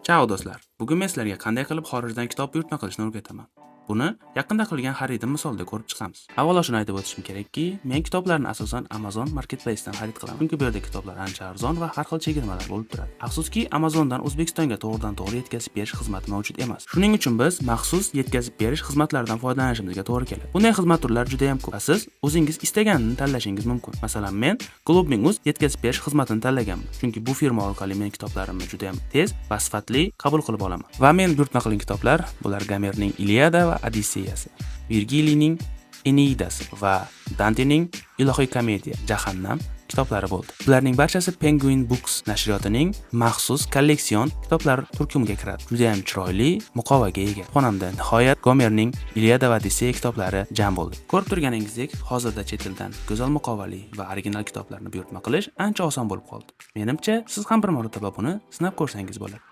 Chao, do'stlar. Bugun men sizlarga qanday qilib xorijdan kitob buyurtma qilishni o'rgataman. Buni yaqinda qilgan xaridim misolida ko'rib chiqamiz. Avvalo shuni aytib o'tishim kerakki, men kitoblarni asosan Amazon Marketplace'dan xarid qilaman. Chunki bu yerda kitoblar ancha arzon va har xil chegirmalar bo'lib turadi. Afsuski, Amazondan O'zbekistonga to'g'ridan-to'g'ri yetkazib berish xizmati mavjud emas. Shuning uchun biz maxsus yetkazib berish xizmatlaridan foydalanishimizga to'g'ri keladi. Bunday xizmat turlari juda ham ko'p va siz o'zingiz istaganini tanlashingiz mumkin. Masalan, men Globing.uz yetkazib berish xizmatini tanlaganman. Chunki bu firma orqali men kitoblarimni juda ham tez va sifatli qabul qilib olaman. Va men buyurtma qilgan kitoblar bular Gomerning Iliada va Odisseyasi, Virgiliyning Eneidasi va Dantening Ilohiy komediya, Jahannam kitoblari bo'ldi. Bularning barchasi Penguin Books nashriyotining maxsus kolleksion kitoblar turkumiga kiradi. Juda ham chiroyli muqovaga ega. Xonamda nihoyat Gomerning Iliada va Odisseya kitoblari jam bo'ldi. Ko'rib turganingizdek, hozirda chet eldan go'zal muqovali va original kitoblarni buyurtma qilish ancha oson bo'lib qoldi. Menimcha, siz ham bir marotaba buni sinab ko'rsangiz bo'ladi.